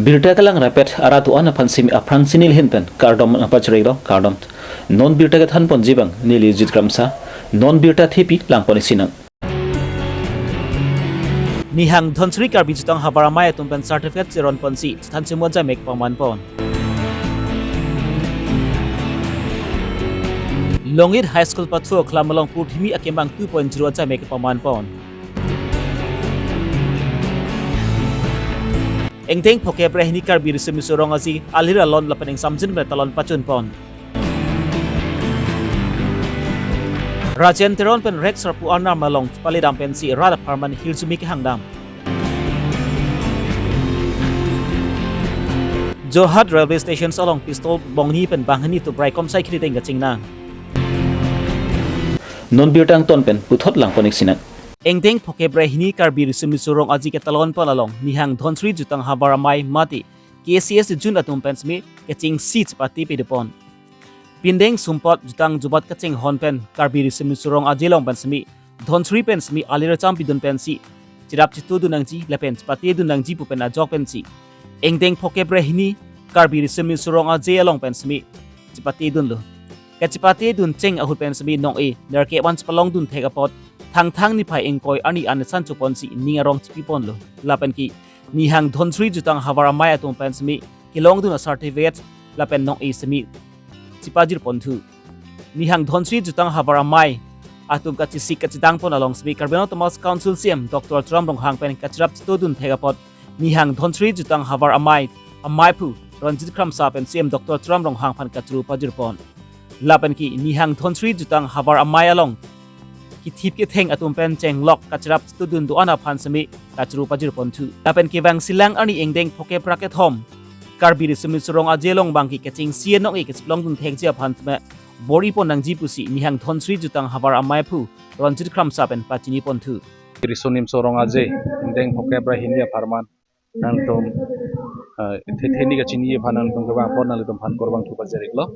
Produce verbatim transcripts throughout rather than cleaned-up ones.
Birta kelang rapet arat do-an aphan simi aphrang si neli ahin pen kardom nangpachiriklo, kardom. Non birta kethan ponji abang neli Jit Kramsa, non birta thepi lang pon-ik sinang. Nihang Dhansiri Karbi Jutang Havar Amei atum pen certificate cheron ponsi chethan chemo ajai me kepaman pon. Longit High School pathu aklam along purthimi akemang two point zero ajai me kepaman pon. Ingdeng phokep ra hini Karbi Riso Miso Rong Aje alir alon lapen ingsamjin pen talon pachun pon. Rajen Teron pen Rex Sarpo Arnam along pali dam pensi rat apharman hirjume kehang dam. Jorhat Railway Station along pistol bongni pen banghini atum raikom sai khiri teng kachingnang. Non birta angton pen puthot lang pon-ik sinang. Ingdeng phokep ra hini Karbi Riso Miso Rong Aje ketalon pon along nihang Dhansiri Jutang Havar Amei mate K C S Jun atum pen simi kechengsi chepate pado pon. Pindeng sumpot jutang jubat kachinghon pen Karbi Riso Miso Rong Aje along pen simi Dhansiri pen simi alir acham pidun pensi cherap chetu dun nangji lapen chepate dun nangji pu pen ajok pensi ingdeng phokep ra hini Karbi Riso Miso Rong Aje along pen simi chepate dunlo. Kachepate dun cheng ahut pen simi nong-e nerkep an chepalong dun thek apot Thangthang niphai ingkoi arni an asan choponsi ning arong chepi ponlo. Lapen ke nihang Dhansiri Jutang Havar Amei atum pen simi kelong dun a certificate lapen nong-e simi chepajir ponthu. Nihang Dhansiri Jutang Havar Amei atum kachesik kachedang pon along simi Karbi Anglong Autonomous Council C E M Doctor Tuliram Ronghang pen kacherap chetu dun thek apot nihang Dhansiri Jutang Havar Amei ameiphu Ranjit Kramsa pen C E M Doctor Tuliram Ronghang aphan kachoro pajir pon. Lapen ke nihang Dhansiri Jutang Havar Amei along kethip ketheng atum pen chenglok kacherap chetu dun do-an aphan simi kachoro pajir ponthu. Lapen ke vangsilang arni ingdeng phokep ra kethom Karbi Riso Miso Rong Aje along abang ke kechengsi nong-e kachelong dun thekji aphan tame bor-i pon nangji pusi nihang Dhansiri Jutang Havar Ameiphu Ranjit Kramsa pen pachini ponthu. Riso Nimso Rong Aje ingdeng phokep ra hini apharman nangtum, eh, the- theni kachini aphan nangtum kevang apot nanglitum aphan kurvangthu pajir-iklo.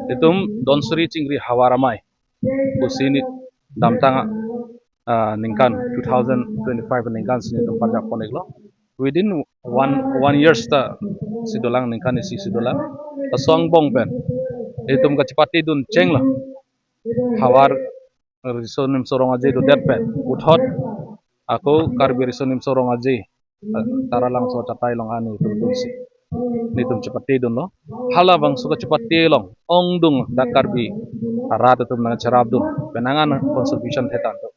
Itum Dhansiri chingri Havar Amei pusi neli damtang, ah, ningkan two thousand twenty-five ningkan si nelitum parjap pon-iklo. Within one, one years ta si dolang, ningkan isi si dolang. Laso angbong pen itum kachepate dun chenglo. Havar Riso Nimso Rong Aje dodet pen puthot ako Karbi Riso Nimso Rong Aje, eh, Taralangso achatai along an nelitum dunsi nelitum chepate dunlo. Halabangso kachepate along ongdung dak Karbi arat atum nangcherap dun penang an contribution thetan to.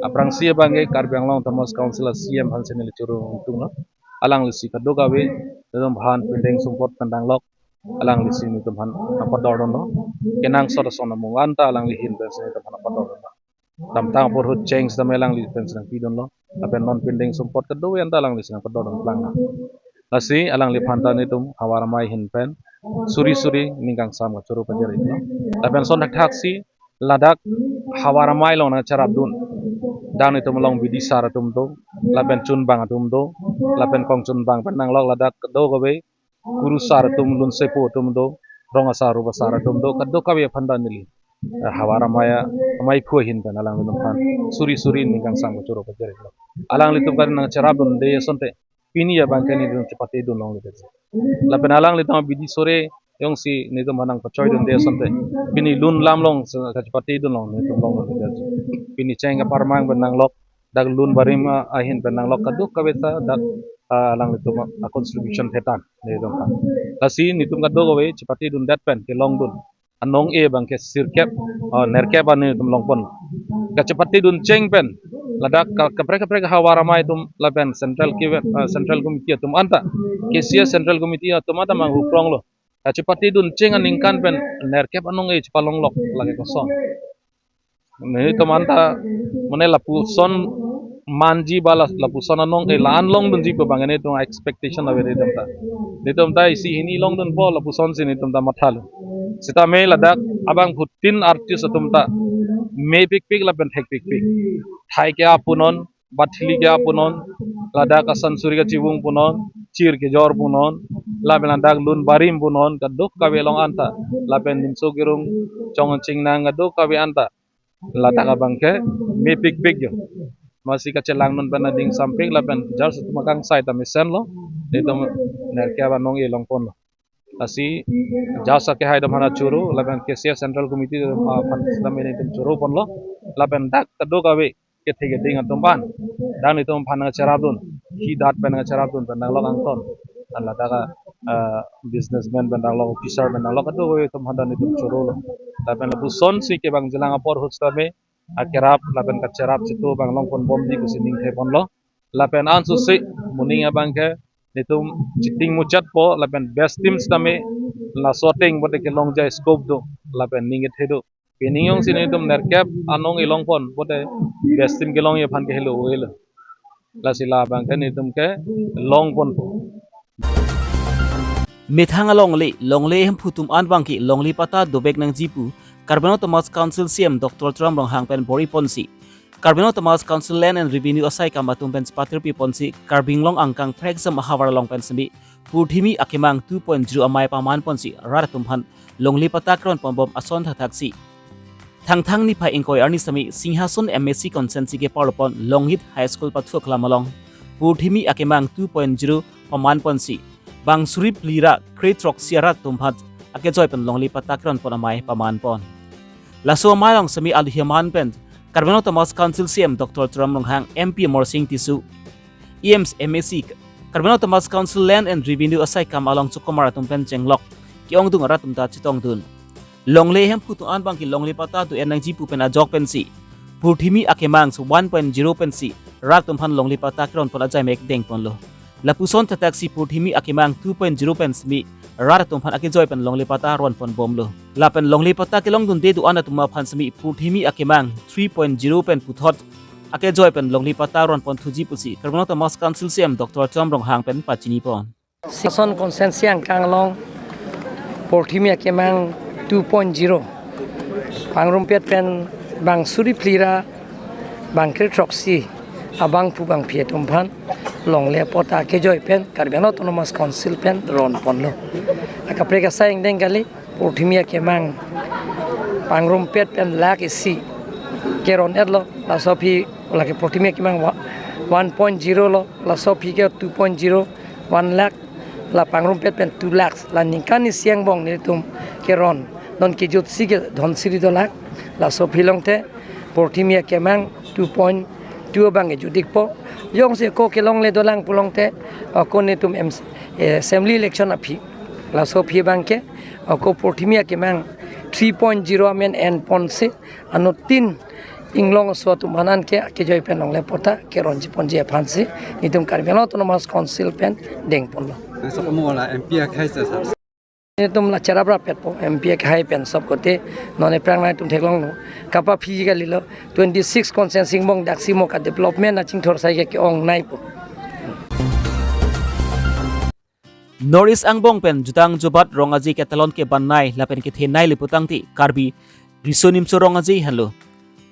Aphrangsi abang ke Karbi Anglong Autonomous Council a C E M aphan si neli choro tunglo. Alanglisi kadokave nelitum aphan pindeng sumpot pen danglok alanglisi nelitum aphan nangpador dunlo. Kenangsot ason amung anta alangli ahin pensi nelitum aphan nangpador dunlo. Damtang apor ahut cheng sitame alangli pensi nangpi dunlo. Lapen non pindeng sumpot kadokave anta alanglisi nangpador dun planglo. Lasi alangliphan ta nelitum Havar Amei ahin pen suri suri ning kangsam kachoro pajir-iklo. Lapen ason thakthak si ladak Havar Amei along nangcherap dun, dak nelitum along bidisar atum do, lapen chunbang atum do, lapen kongchunbang pen nanglok ladak kadokave kurusar atum, lunsepo atum do, rong asar rup asar atum do, kadokave aphan ta neli, eh, Havar Amei a- Ameiphu ahin pen alanglitum aphan suri suri ning kangsam kachoro pajir-iklo. Alanglitum kan nangcherap dunde asonte pini abang ke nelitum chepate dun longledetji. Lapen alanglitum bidi sore jongsi nelitum aphan nangpachoi dunde asonte pini lun lam along se- kachepate dun long nelitum longledetji. Pini cheng kaparmang pen nanglok, dak lun barim a- ahin pen nanglok, kadokave ta dak, ah, alanglitum a- contribution thetan nelitum aphan. Lasi nelitum kadokave chepate dundet pen kelong dun anong-e abang ke sirkep, ah, nerkep an nelitum long pon. Kachepate dun cheng pen ladak ka- kaprek kaprek Havar Amei atum lapen central ki- ah, central committee atum anta, K C S central committee atum anta manghu pronglo. Kachepate dun cheng aningkan pen nerkep anong-e chepalonglok lake koson. Nelitum anta mane lapuson manji ba la- lapuson anong-e la-an long dunji pu abang nelitum expectation ave nelitum ta. Nelitum ta isi hini long dunpo lapuson si nelitum ta mathalo. Sitame ladak abangphutin artist atum ta mepikpik lapen thekpikpik. Thai ke-ap punon, bathili ke-ap punon, ladak asan suri kachivung punon, chir kejor punon, lapen ladak lun barim punon, kadokave along anta, lapen nimso kerung, chong chingnang kadokave anta, ladak abang ke mepikpik jo. Masi kachelang non pen ading sampik lapen jars atum akangsai ta mesenlo. netum nerkep anong-e longponlo. Lasi jasa kehai atum aphan choro, lapen K C S Central Committee atum aphan sitame netum choro ponlo, lapen dak kadokave kethe keding atum aphan, dak netum aphan nangcherapdun, hidat pen nangcherapdun pen nanglok angton, an ladak a, ah, businessman pen nanglok, officer pen nanglok, kadokave atum aphan dak netum chorolo. Lapen lapusonsi kevangjilang apor ahut sitame akerap lapen kacherap chitu abang longponbomji pusi ningtheponlo. Lapen ansose moning abang ke netum chiting muchatpo, lapen best team sitame laso ateng bote kelongji a-scope do, lapen ning kethe do. Pining jongsi netum nerkep anong-e longpon bote best team kelongji aphan ke helo helo. Lasi labang ke netum kelongponpo. Methang alongle, longle hemphu atum an abangke longle patta dovek nangji pu Karbi Anglong Autonomous Council C E M Doctor Tuliram Ronghang pen bor-iponsi, Karbi Anglong Autonomous Council Land and Revenue asaikam atum pen chepatirpiponsi, Karbi Anglong angkang Phreksam ahavar along pen sitame Purthimi Akemang two point zero amei pamanponsi rat atum aphan longle patta keronponbom ason thakthaksi, Thangthang niphai ingkoi arni sitame Singhason M A C constituency keparlopon Longhit High School pathu aklam along Purthimi Akemang two point zero pamanponsi, bang suri phli ra kre throksi arat atum aphan akejoi pen longle patta keronpon amei pamanpon. Laso amei along sitame aluhi aman pen Karbi Anglong Autonomous Council C E M Doctor Tuliram Ronghang, M P Amarsing Tisso, E M C, M A C, Karbi Anglong Autonomous Council Land and Revenue asaikam along chokomar atum pen chenglok ke-ongdung arat atum ta chetongdun. Longle hemphu atum an abangke longle patta do-en nangji pu pen ajok pensi Purthimi Akemang one point zero pensi rat atum aphan longle patta keronpon ajaimek dengponlo. Lapuson thakthaksi Purthimi Akemang two point zero pen sitame rat atum aphan akejoi pen longle patta ronponbomlo. Lapen longle patta kelongdunde do-an atum aphan sitame Purthimi Akemang three point zero pen puthot akejoi pen longle patta ronponthuji pusi Karbi Anglong Autonomous Council C E M Doctor Tuliram Ronghang pen pachinipon. Singhason constituency angkang along Purthimi Akemang two point zero pangrumpet pen bang suri phli ra bang kre throksi abangphu bangphi atum aphan longle patta akejoi pen Karbi Anglong Autonomous Council pen ronponlo. Akaprek asai angdeng kali, Purthimi Akemang pangrumpet pen lakh isi keron-etlo, laso aphi lake Purthimi Akemang wa-, one point zero lo, laso aphi ke two point zero, one lakh, la pangrumpet pen two lakhs, la ningkan isi angbong nelitum keron, non kejutsi ke Dhansiri dolak, laso aphi longte Purthimi Akemang two point two abang kejut-ikpo. Jongsi ako kelongle dolang pulongte, ako netum M C, eh, assembly election aphi, laso aphi abangke ako Purthimi Akemang three point zero amen enponsi, anuttin inglong aso atum aphan ke akejoi pen longle patta keronjiponji aphansi netum Karbi Anglong Autonomous Council pen dengponlo. Netum la cherap rapetpo, M P akehai pen sob kote, non aphrang nangtum theklonglo. Kapaphi kalilo, twenty-six constituency angbong daksi mo ka development achingthur asai ke ke-ongnaipo. North East angbong pen jutang jubat rong aje ketalon kebannei lapen kethenei le putangte Karbi Riso Nimso Rong Aje henlo.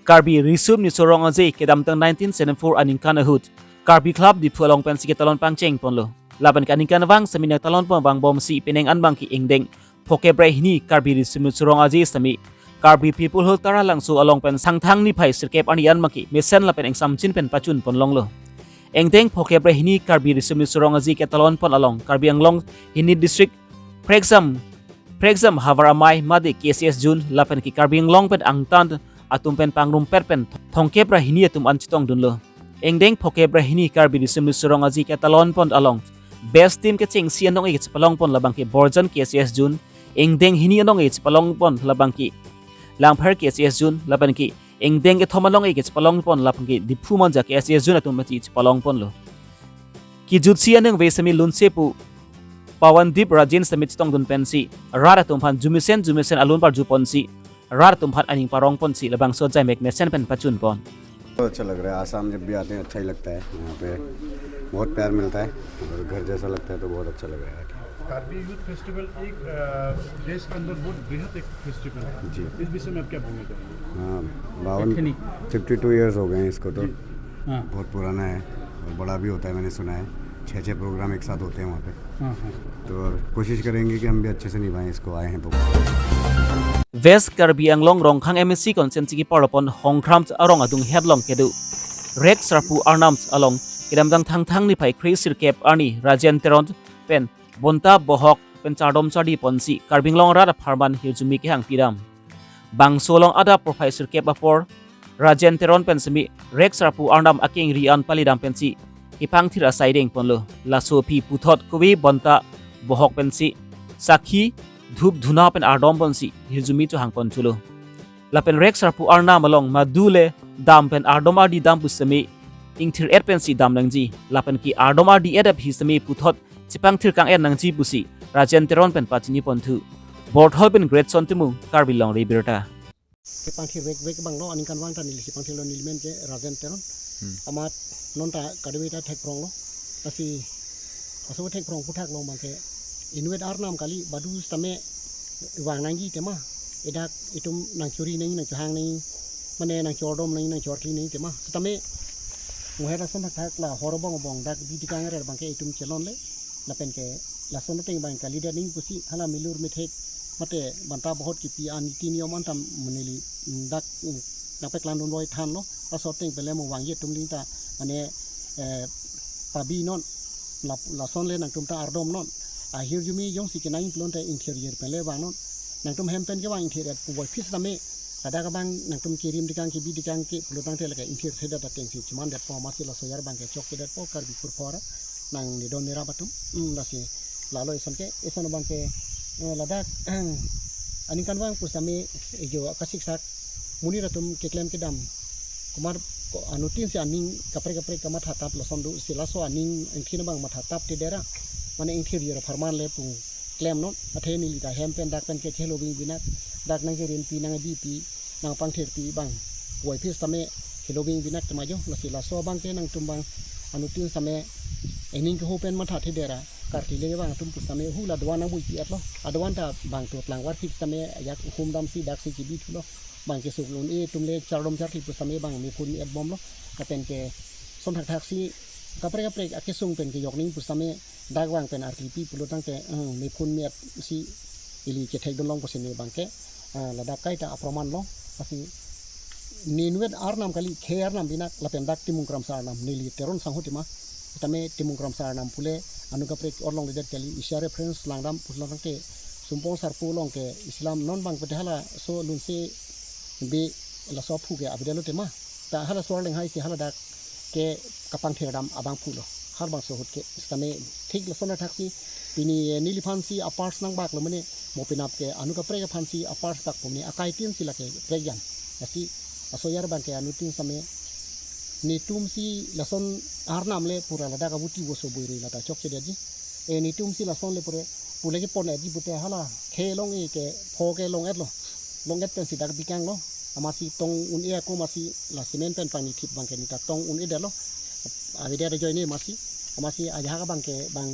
Karbi Riso Nimso Rong Aje kedamtang nineteen seventy-four aningkan ahut Karbi Club Diphu along pensi ketalon pangchengponlo. Lapen ke aningkanvang sitame nangtalonpon vangbomsi penang an abangke ingdeng phokep ra hini Karbi Riso Nimso Rong Aje sitame Karbi People's Hall Taralangso along pen Sangthang niphai sirkep arni an abangke mesen lapen ingsamjin pen pachunponlonglo. Ingdeng phokep ra hini Karbi Riso Nimso Rong Aje ketalonpon along Karbi Anglong hini district Phreksam, Phreksam havar amei mate K C S zone lapen ke Karbi Anglong pen angtan atum pen pangrumpet pen thomkep ra hini atum an chetongdunlo. Ingdeng phokep ra hini Karbi Riso Nimso Rong Aje ketalonpon along best team kechengsi anong-e kechepalongpon labangke Borjan K C S zone, ingdeng hini anong-e chepalongpon labangke Langpher K C S zone, lapen ke ingdeng kethom anong-e kechepalongpon labangke Diphu Manja K C S zone atum pensi chepalongponlo. Kejutsi aningve sitame lunse pu Pawandip Rajen sitame chetongdun pensi rat atum aphan jumesen jumesen alun parjuponsi rat atum aphan aning parongponsi labangso ajaimek mesen pen pachunpon. बहुत अच्छा लग रहा है। आसाम जब भी आते हैं, अच्छा ही लगता है। यहाँ पे बहुत प्यार मिलता है और घर जैसा लगता है, तो बहुत अच्छा लग रहा है। कार्बी यूथ फेस्टिवल एक, अ, देश के अंदर बहुत बृहद एक फेस्टिवल है। जी। इस विषय में आप क्या बोलना चाहेंगे? हाँ, बावन, Ethnic। फिफ्टी टू ईयर्स हो गए हैं इसको तो। जी। हाँ। बहुत पुराना है और बड़ा भी होता है, मैंने सुना है। छः छः प्रोग्राम एक साथ होते हैं वहाँ पे। हाँ, हाँ। तो और कोशिश करेंगे कि हम भी अच्छे से निभाएं इसको, आए हैं तो। West Karbi Anglong Rongkhang M A C constituency keparlopon Hongkhrams arong adung hetlong kedo Rek Sarpo Arnam along Kedamtang Thangthang niphai kre sirkep arni Rajen Teron pen Bonta Bohok pen chardom chardi ponsi Karbi Anglong arat apharman hirjume kehang pidam. Bangso along adap porphai sirkep apor Rajen Teron pen semi Rex Rapu Arnam akengri an palidam pensi kepangthir asai dengponlo. Laso aphi puthot kove Bonta Bohok pensi sakhi dhup dhuna pen ardom ponsi hirjume chohang ponthulo. Lapen Rex Rapu Arnam along madu le dam pen ardom ardi dam pu semi ingthir et pensi dam nangji. Lapen ke ardom ardi et aphi semi puthot chepangthir kang et nangji pusi Rajen Teron pen pachini ponthu. Borthol pen Greatson Timung, Karbi Longri Abirta. Kepangthir vek vek abang lo, aningkanvang ta neli chepangthirlo, neli men ke Rajen Teron. Hmm. Amat non ta kadokave ta thekprong lo. Lasi aso thekprong aputhak along abang ke inutvet Arnam kali, badu sitame vang nangji tema. Edak itum nangchori nangji, nangchohang nangji, mane nangchordom nangji, nangchorkli nangji tema. Sitame muher lason thakthak la hor abong abong dak bidi kangret abang ke itum chelonle. Lapen ke lason ateng abang kalidet nangji pusi hala milur methek mate Bonta Bohok kipi aniti niyom an ta neli, mm, dak, mm, nangpeklang dunvoi thanlo. Laso ateng pen le mo vangji atum aling ta mane, eh, pabi non. La, lason le nangtum ta ardom non. Ahirjume jongsi kenangji pulote ingthir yer pen le vang non. Nangtum hem pen kevang ingthir et puvoiphit sitame ladak abang nangtum kerim dikang kebi dikang ke pulo tangte lake ingthir thedet atengsi chemandetpo, amatsi laso ayar abang ke chokchedetpo Karbi kurphor nang nidon nirap atum. Hmm, lasi lalo ison ke, ison abang ke, eh, ladak aningkanvang pusitame ejo akasiksak monit atum keklem kedam. Kumar ko anuttin si aning kaprek kaprek kamatha tap lason do, si laso aning ingthin abang matha tap te dera. Mane ingthir yer apharman le pu klem non, athe neli ta hem pen dak pen ke chelo bing binak, dak nangkerinpi nangbipi nangpangthirpi abang puvoiphit sitame chelo bing binak tema jo. Lasi laso abang ke nangtum abang anuttin sitame ening keho pen matha the dera. Karkli le abang atum pusitame hu la doan nangbuipi etlo. Adoan ta abang to plangvarphit sitame ajak hum damsi daksi kebithulo. Abang kesung un-e atum le chardom charkli pusitame abang mephun me-et bomlo. Lapen ke lason thakthaksi kaprek kaprek akesung pen kejok nangji pusitame dak vang pen arkipi pulo tangte, eh, mephun me-et si ili kethek dunlong pusi ne abang ke, eh, ladak kaita aproman lo. Lasi ne inutvet Arnam kali, khei Arnam binak lapen dak Timung Kramsa Arnam, neli Teron sangho tema. Tame Timung Kramsa Arnam pule anu kaprek orlongledet kali, isi a-reference langdam pulo tangte Sumpong Sarpo along ke isi alam non abang pete halaso lunse be laso aphu ke avedetlo tema. Ta halaso arleng hai si haladak ke kapangthir dam abangphu lo. Harbangso ahut ke sitame thik lason athaksi pini, eh, neliphan si a-pars nangbaklo mane, mo penap ke anu kaprek aphan si a-pars bak pu mane akai tin si lake prekjan. Lasi laso ayar abang ke anuttin sitame netum si lason Arnam le pura ladak avuti voso buiri lata chokchedetji. E netum si lason le pura pule kepon-etji pute hala khei along-e ke pho ke long-etlo. Long-et pensi dak bikanglo. Amatsi tong un-e ako amatsi la cement pen pangni thip abang ke neta tong un-edetlo. Avedet ajoine amatsi. Amatsi ajahak abang ke bang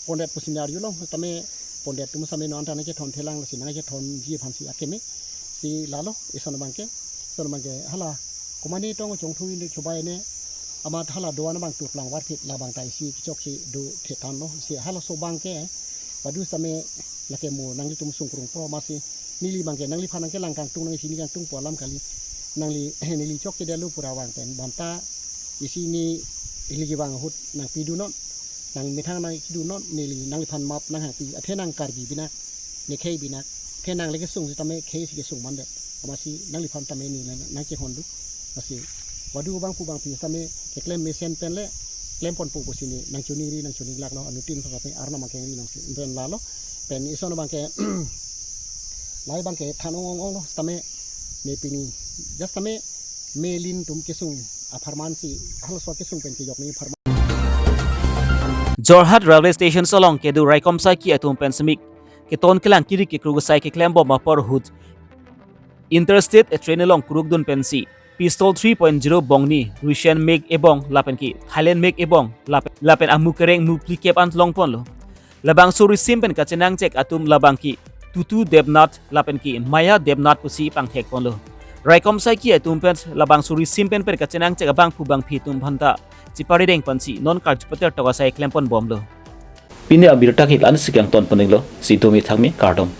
pon-et pusi ne arjulong. Tame pon-et atum sitame non ta nangkethon thelang, lasi nangkethonji aphansi akeme. Si lalo, ison abang ke. Ison abang ke hala komane tong chongthu inde chobai ne. Amat hala doan abang to plangvarphit labang ta isi kechoksi do thethanlo. Si halaso abang ke badu sitame lake mo nanglitum sungkrungpo, amatsi neli abang ke nangliphan nangkelang kangtung, nangchini kangtungpo alam kali. Nangli, neli chokchedetlo pura vang pen. Bonta isi ne ili kevang ahut nangpidun non. Nangmethang nangkidun non, neli nangliphan map nanghangpi. Athe nang Karbi binak, ne khei binak. Athe nang le kesung sitame khei si kesung mandet. Amatsi nangliphan tame ne nang, nangkehon do. Lasi badu abangphu abangphi sitame keklem mesen pen le klemponpo pusi ne nangchoningri nangchoninglaklo, anuttin sitame Arnam akengri longsi pen lalo. Pen ison abang ke lai abang ke than ong ong onglo sitame ne pini just sitame me lin atum kesung apharman si halaso kesung pen kejok nangji apharman. Jorhat Railway Station along kedo raikom saiki atum pen semi keton kelang kiri kekruk asai keklembom apor ahut Interstate train along krukdun pensi pistol three point zero bongni, Russian make ebong lapen ke Thailand make ebong lapen, lapen amu kereng mu phlikep an longponlo. Labangso risim pen kachenangchek atum labang ke Tutu Debnath lapen ke Maya Debnath pusi pangthekponlo. Raikom saiki atum pen labangso risim pen pen kachenangchek abangphu abangphi atum aphanta cheparideng ponsi non karju pater tok asai klemponbomlo. Pini abirta ke la-ansi kangton poninglo, si domi thangmi, kardom.